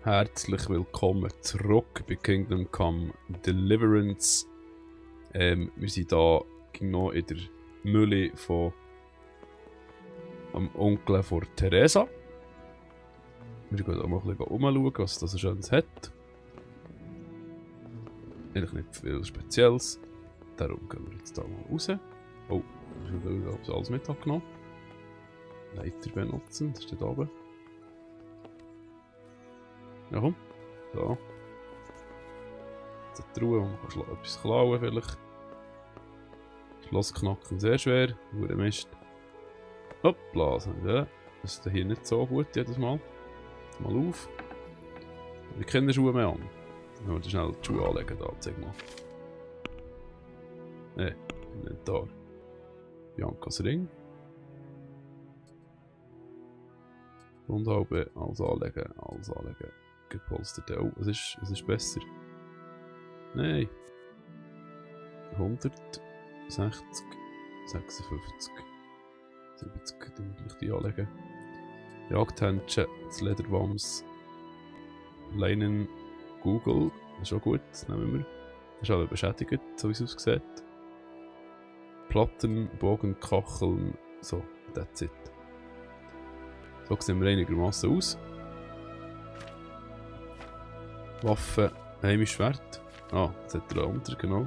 Herzlich willkommen zurück bei Kingdom Come Deliverance. Wir sind hier genau in der Mühle von am Onkel von Theresa. Wir gehen auch mal ein bisschen umschauen, was das so Schönes hat. Eigentlich nicht viel Spezielles. Darum gehen wir jetzt hier mal raus. Oh, ich habe alles mitgenommen. Leiter benutzen, das steht oben. Ja komm, da. Jetzt eine Truhe, wo man etwas klauen kann vielleicht. Schloss knacken sehr schwer, nur Mist. Hoppla, das ist hier nicht so gut jedes Mal. Mal auf. Wir kennen die Schuhe mehr an. Dann wir schnell die Schuhe anlegen, da, zeig mal. Ne, Inventar. Biancas Ring. Und halbe, alles anlegen, alles anlegen. Gepolsterte. Oh, es ist besser. Nein. 100, 60, 56, 70, dann gleich die anlegen. Jagdhändchen, das Lederwams, Leinen, Google, das ist auch gut, das nehmen wir. Das ist aber beschädigt, so wie es aussieht. Platten, Bogen, Kacheln, so, that's it. So sehen wir einigermaßen aus. Waffen, heimisch Schwert. Ah, das hat er unter, genau.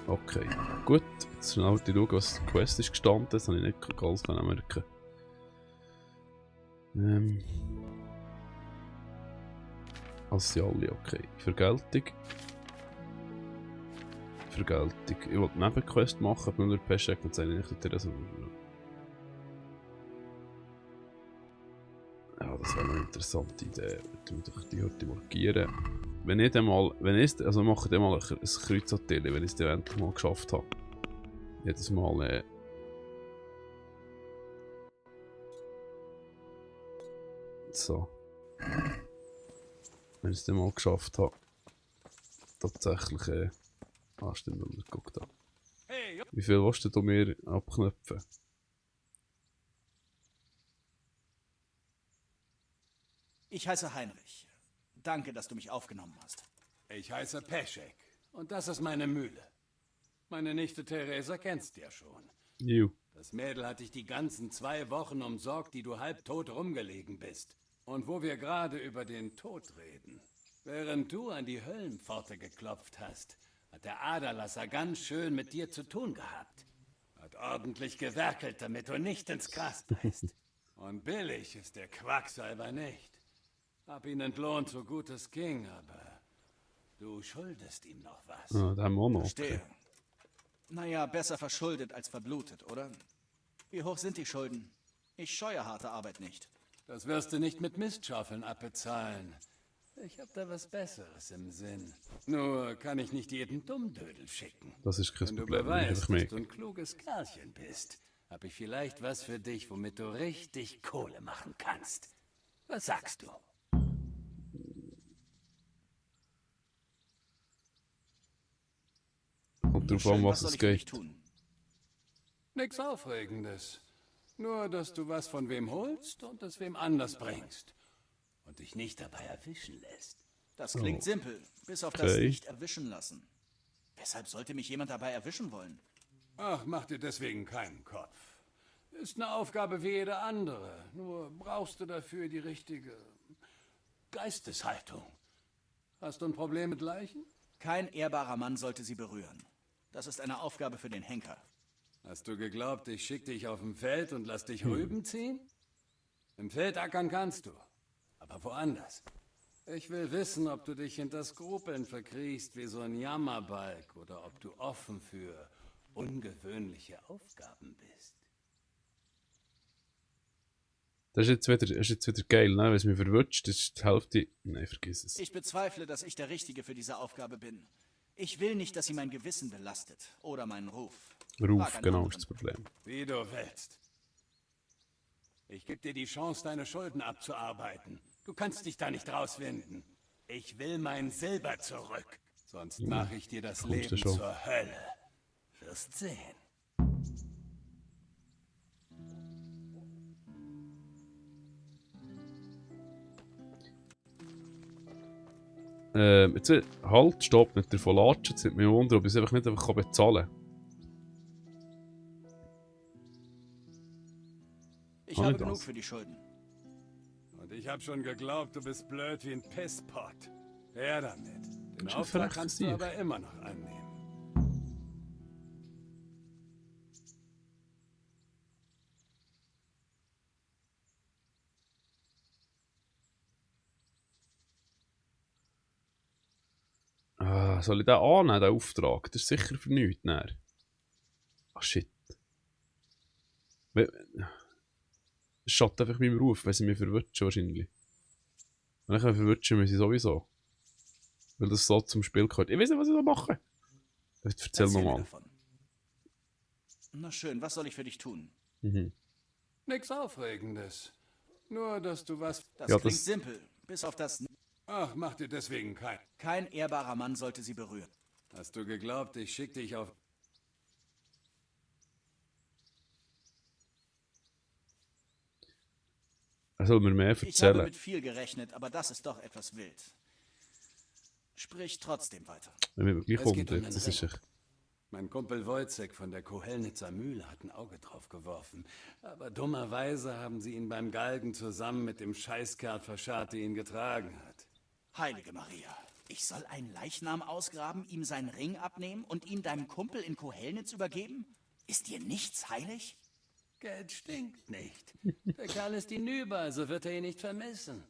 Okay, gut. Jetzt schnell schauen, was die Quest ist gestanden. Das habe ich nicht alles merken. Also sind alle okay. Vergeltung. Vergeltung. Ich wollte eine Nebenquest machen, aber nur Peschek und seine nicht Theresa. Ja, das wäre eine interessante Idee. Die heute markieren. Wenn ich dann mal, also mache ich dann mal ein Kreuzatelier, wenn ich es dann endlich mal geschafft habe. Jedes Mal so. Wenn ich es dann mal geschafft habe. Tatsächlich stimmt, wenn man guckt hat. Wie viel willst du mir abknöpfen? Ich heiße Heinrich. Danke, dass du mich aufgenommen hast. Ich heiße Peschek und das ist meine Mühle. Meine Nichte Theresa kennst ja schon. Juh. Das Mädel hat dich die ganzen 2 Wochen umsorgt, die du halbtot rumgelegen bist. Und wo wir gerade über den Tod reden. Während du an die Höllenpforte geklopft hast, hat der Aderlasser ganz schön mit dir zu tun gehabt. Hat ordentlich gewerkelt, damit du nicht ins Gras beißt. Und billig ist der Quacksalber nicht. Hab ihn entlohnt, so gut es ging, aber du schuldest ihm noch was. Ah, da haben wir auch noch. Verstehe. Naja, besser verschuldet als verblutet, oder? Wie hoch sind die Schulden? Ich scheue harte Arbeit nicht. Das wirst du nicht mit Mistschaufeln abbezahlen. Ich hab da was Besseres im Sinn. Nur kann ich nicht jeden Dummdödel schicken. Das ist kein Wenn du Problem, beweist, dass du ein kluges Kerlchen bist, hab ich vielleicht was für dich, womit du richtig Kohle machen kannst. Was sagst du? Und darauf an, was es geht. Nix Aufregendes. Nur, dass du was von wem holst und es wem anders bringst. Und dich nicht dabei erwischen lässt. Das klingt simpel, bis auf das nicht erwischen lassen. Weshalb sollte mich jemand dabei erwischen wollen? Ach, mach dir deswegen keinen Kopf. Ist eine Aufgabe wie jede andere. Nur brauchst du dafür die richtige Geisteshaltung. Hast du ein Problem mit Leichen? Kein ehrbarer Mann sollte sie berühren. Das ist eine Aufgabe für den Henker. Hast du geglaubt, ich schick dich auf dem Feld und lass dich Rüben ziehen? Im Feld ackern kannst du, aber woanders. Ich will wissen, ob du dich hinter Skrupeln verkriechst wie so ein Jammerbalg oder ob du offen für ungewöhnliche Aufgaben bist. Das ist jetzt wieder geil, ne? Wenn es mich verwutscht, das ist die Hälfte. Nein, vergiss es. Ich bezweifle, dass ich der Richtige für diese Aufgabe bin. Ich will nicht, dass sie mein Gewissen belastet oder meinen Ruf. Ruf, genau, ist das Problem. Wie du willst. Ich gebe dir die Chance, deine Schulden abzuarbeiten. Du kannst dich da nicht rauswinden. Ich will mein Silber zurück. Sonst mache ich dir das Leben zur Hölle. Wirst sehen. Jetzt halt, stopp, nicht davon latschen. Jetzt nimmt mich wunder, ob ich es einfach nicht einfach bezahlen kann. Ich habe genug für die Schulden. Und ich habe schon geglaubt, du bist blöd wie ein Pisspot. Her damit. Den Ist ja Auftrag verrückt, kannst du sicher. aber immer noch annehmen. Ah, soll ich den annehmen, den Auftrag? Das ist sicher für nichts. Näher. Ah, shit. Es schadet einfach meinem Ruf, wenn sie mich verwutschen wahrscheinlich. Wenn ich mich verwutschen, muss ich sowieso. Weil das so zum Spiel gehört. Ich weiß nicht, was ich da mache. Erzähl Erzähl mir nochmal. davon. Na schön, was soll ich für dich tun? Mhm. Nix Aufregendes. Nur, dass du was... Das Ja, klingt das- simpel. Bis auf das... Ach, mach dir deswegen kein... Kein ehrbarer Mann sollte sie berühren. Hast du geglaubt, ich schick dich auf... Er soll mir mehr Ich habe erzählen. mit viel gerechnet, aber das ist doch etwas wild. Sprich trotzdem weiter. Wenn wir gleich Es geht kommen, um das den ist Ring. echt. Mein Kumpel Wojciech von der Kohelnitzer Mühle hat ein Auge drauf geworfen. Aber dummerweise haben sie ihn beim Galgen zusammen mit dem Scheißkerl verscharrt, der ihn getragen hat. Heilige Maria, ich soll einen Leichnam ausgraben, ihm seinen Ring abnehmen und ihn deinem Kumpel in Kohelnitz übergeben? Ist dir nichts heilig? Geld stinkt nicht. Der Kerl ist hinüber, also wird er ihn nicht vermissen.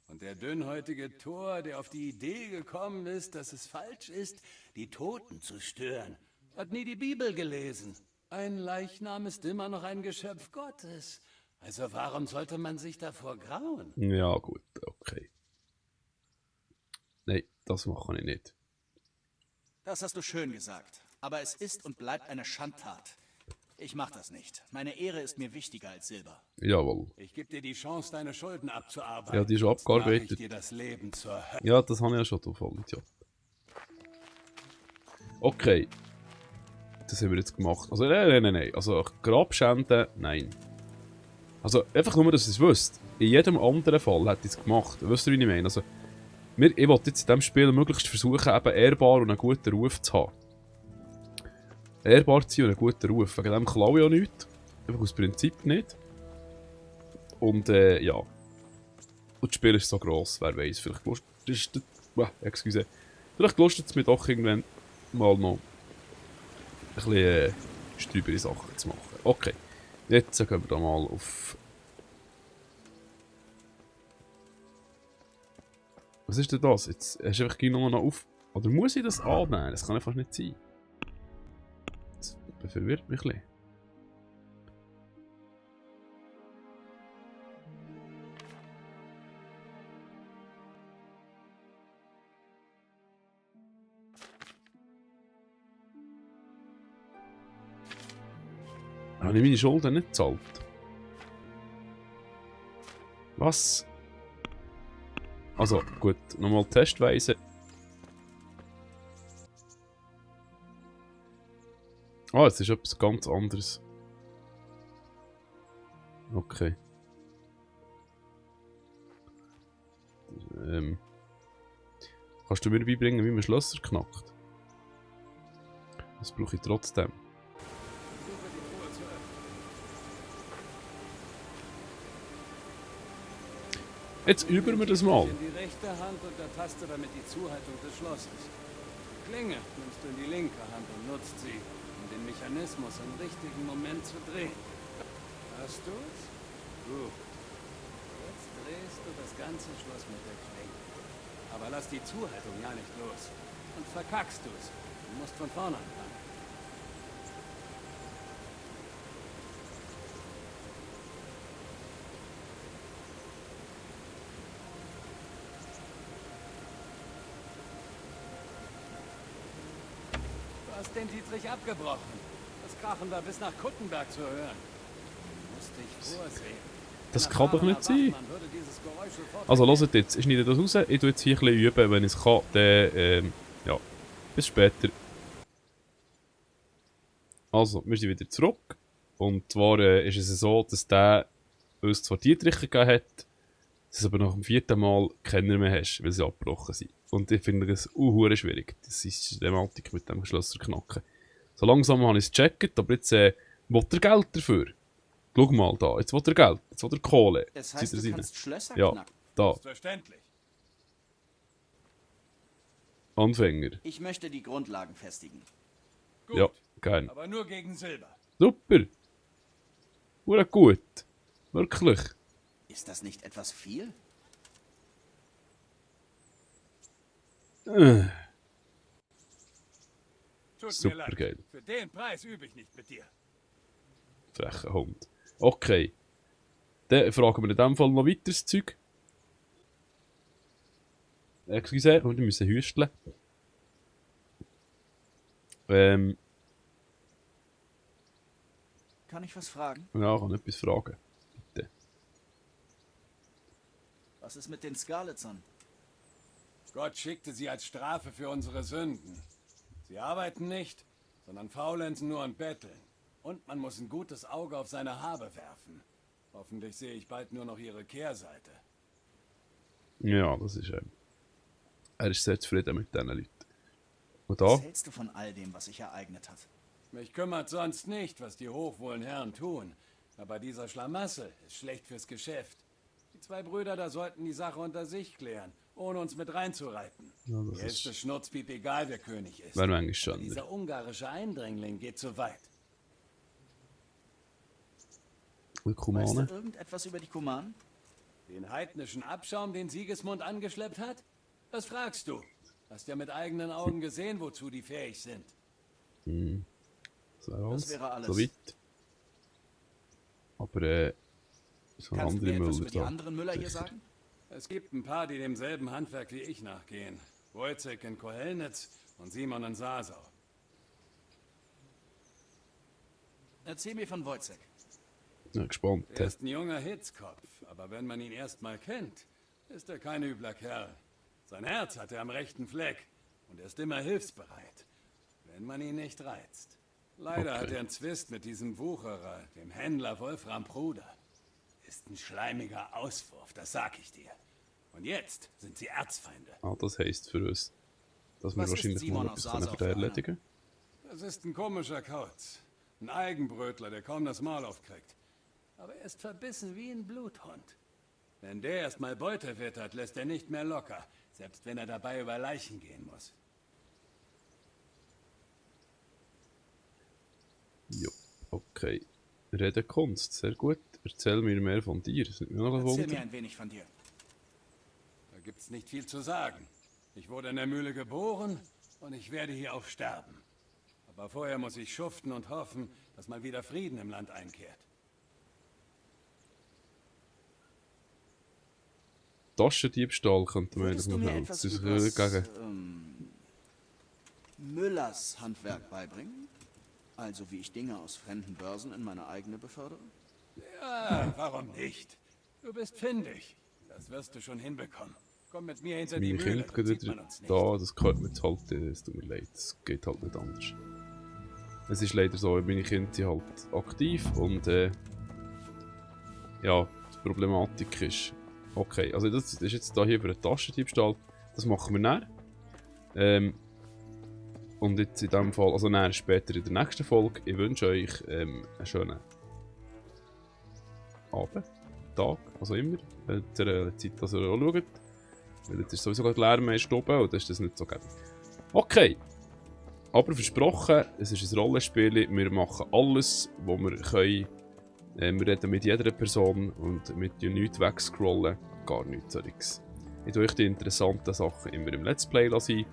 Und der dünnhäutige Tor, der auf die Idee gekommen ist, dass es falsch ist, die Toten zu stören, hat nie die Bibel gelesen. Ein Leichnam ist immer noch ein Geschöpf Gottes. Also warum sollte man sich davor grauen? Ja, gut, okay. Nein, das mache ich nicht. Das hast du schön gesagt. Aber es ist und bleibt eine Schandtat. Ich mach das nicht. Meine Ehre ist mir wichtiger als Silber. Jawohl. Ich gebe dir die Chance, deine Schulden abzuarbeiten. Ja, die ist schon Sonst mache abgearbeitet. ich dir das Leben zur Hölle. Ja, das habe ich ja schon, du Vollidiot. Okay. Das haben wir jetzt gemacht. Also, nein. Also, Grabschänden, nein. Also, einfach nur, dass ihr es wisst. In jedem anderen Fall hätte ich es gemacht. Wisst ihr, wie ich meine? Also, ich wollte jetzt in diesem Spiel möglichst versuchen, eben ehrbar und einen guten Ruf zu haben. Ehrbar zu sein und einen guten Ruf. Wegen dem klaue ich auch nichts. Einfach aus Prinzip nicht. Und, ja. Und das Spiel ist so gross, wer weiß. Vielleicht lustet excuse. Vielleicht lustet es mich doch irgendwann mal noch ein bisschen strübere Sachen zu machen. Okay, jetzt gehen wir da mal auf... Was ist denn das? Jetzt hast du einfach gleich noch auf... Oder muss ich das annehmen? Das kann einfach nicht sein. Das verwirrt mich ein bisschen. Habe ich meine Schulden nicht gezahlt? Was? Also, gut, nochmal testweise. Ah, es ist etwas ganz anderes. Okay. Kannst du mir beibringen, wie man Schlösser knackt? Das brauche ich trotzdem. Jetzt üben wir das mal. In die rechte Hand und ertaste damit die Zuhaltung des Schlosses. Klinge nimmst du in die linke Hand und nutzt sie, um den Mechanismus im richtigen Moment zu drehen. Hast du's? Gut. Jetzt drehst du das ganze Schloss mit der Klinge. Aber lass die Zuhaltung ja nicht los. Und verkackst du's. Du musst von vorne anfangen. Du hast den Dietrich abgebrochen. Das Krachen war bis nach Kuttenberg zu hören. Du musst dich vorsehen. Das kann doch nicht sein. Wachmann würde dieses Geräusch sofort Also hört jetzt, ich schneide das raus, ich tue jetzt hier ein bisschen üben, wenn ich es kann, dann, ja, bis später. Also, wir sind wieder zurück. Und zwar ist es so, dass der uns zwar Dietrich gegeben hat, dass du aber nach dem 4. Mal keiner mehr hast, weil sie abgebrochen sind. Und ich finde das hure schwierig, das ist die Thematik mit dem Schlösser knacken. So langsam habe ich es gecheckt, aber jetzt will er Geld dafür. Schau mal da, jetzt will er Geld, jetzt will er Kohle. Es heißt, du kannst Schlösser Ja, knacken. da, Verständlich. Anfänger. Ich möchte die Grundlagen festigen. Gut, Ja, gern. aber nur gegen Silber. Super. Hure gut. Wirklich. Ist das nicht etwas viel? Tut Super mir leid. geil. Für den Preis übe ich nicht mit dir. Frecher Hund. Okay. Dann fragen wir in dem Fall noch weiteres Zeug. Excuse, wir müssen hüsteln. Kann ich was fragen? Ja, ich kann etwas fragen. Bitte. Was ist mit den Scarletsern? Gott schickte sie als Strafe für unsere Sünden. Sie arbeiten nicht, sondern faulenzen nur und betteln. Und man muss ein gutes Auge auf seine Habe werfen. Hoffentlich sehe ich bald nur noch ihre Kehrseite. Ja, das ist er ist sehr zufrieden mit diesen Leuten. Und da? Was hältst du von all dem, was sich ereignet hat? Mich kümmert sonst nicht, was die hochwohlen Herren tun. Aber dieser Schlamassel ist schlecht fürs Geschäft. Die 2 Brüder da sollten die Sache unter sich klären, ohne uns mit reinzureiten. Ja, Mir das ist es Schnurzpiep egal, wer König ist. wäre manchmal Aber schon. dieser ungarische Eindringling geht zu weit. Und Weißt Kumane? du irgendetwas über die Kumanen? Den heidnischen Abschaum, den Sigismund angeschleppt hat? Was fragst du? Hast ja mit eigenen Augen gesehen, wozu die fähig sind. So, alles. wäre alles. So weit. Aber so Kannst du mir andere etwas Müller über die da. anderen Müller hier sagen? Es gibt ein paar, die demselben Handwerk wie ich nachgehen. Wojciech in Kohelnitz und Simon in Sasau. Erzähl mir von Wojciech. Ja, gespannt. Er ist ein junger Hitzkopf, aber wenn man ihn erst mal kennt, ist er kein übler Kerl. Sein Herz hat er am rechten Fleck und er ist immer hilfsbereit, wenn man ihn nicht reizt. Leider hat er einen Zwist mit diesem Wucherer, dem Händler Wolfram Pruder. Ist ein schleimiger Auswurf, das sag ich dir. Und jetzt sind sie Erzfeinde. Ah, das heisst für uns, dass wir Was ist wahrscheinlich Simon mal aus etwas Sasau für den für einer? erledigen. Das ist ein komischer Kauz. Ein Eigenbrötler, der kaum das Maul aufkriegt. Aber er ist verbissen wie ein Bluthund. Wenn der erstmal Beute wittert, lässt er nicht mehr locker. Selbst wenn er dabei über Leichen gehen muss. Jo, okay. Redekunst, sehr gut. Erzähl mir mehr von dir. Das nimmt mich noch ein Erzähl mir Wunder. ein wenig von dir. Da gibt's nicht viel zu sagen. Ich wurde in der Mühle geboren und ich werde hier auch sterben. Aber vorher muss ich schuften und hoffen, dass mal wieder Frieden im Land einkehrt. Taschendiebstahl könnte man Würdest du eigentlich noch mir nennen. etwas Das ist über gegen... Müllers Handwerk beibringen? Also wie ich Dinge aus fremden Börsen in meine eigene befördere? Ja, warum nicht? Du bist findig. Das wirst du schon hinbekommen. Komm mit mir hinter die Meine Mühle, Kinder dann gehen sieht man wieder uns nicht. da, das gehört mir jetzt halt, es tut mir leid, es geht halt nicht anders. Es ist leider so, meine Kinder sind halt aktiv und ja, die Problematik ist, okay, also das ist jetzt da hier für einen Taschendiebstahl, das machen wir dann. Und jetzt in dem Fall, also dann später in der nächsten Folge, ich wünsche euch einen schönen Abend, Tag, also immer, zu der Zeit, dass ihr auch schaut. Weil jetzt ist sowieso gerade Lärm erst oben und das ist das nicht so geil. Okay. Aber versprochen, es ist ein Rollenspiel. Wir machen alles, was wir können. Wir reden mit jeder Person und mit dir nichts wegscrollen. Gar nichts solches. Ich tue euch die interessanten Sachen immer im Let's Play lassen.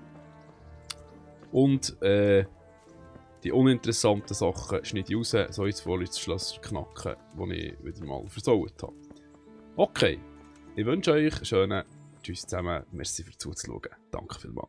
Und die uninteressanten Sachen schneide ich raus, so jetzt vor das Schloss knacken, das ich wieder mal versaut habe. Okay. Ich wünsche euch einen schönen Tschüss zusammen, merci fürs Zuschauen. Danke vielmals.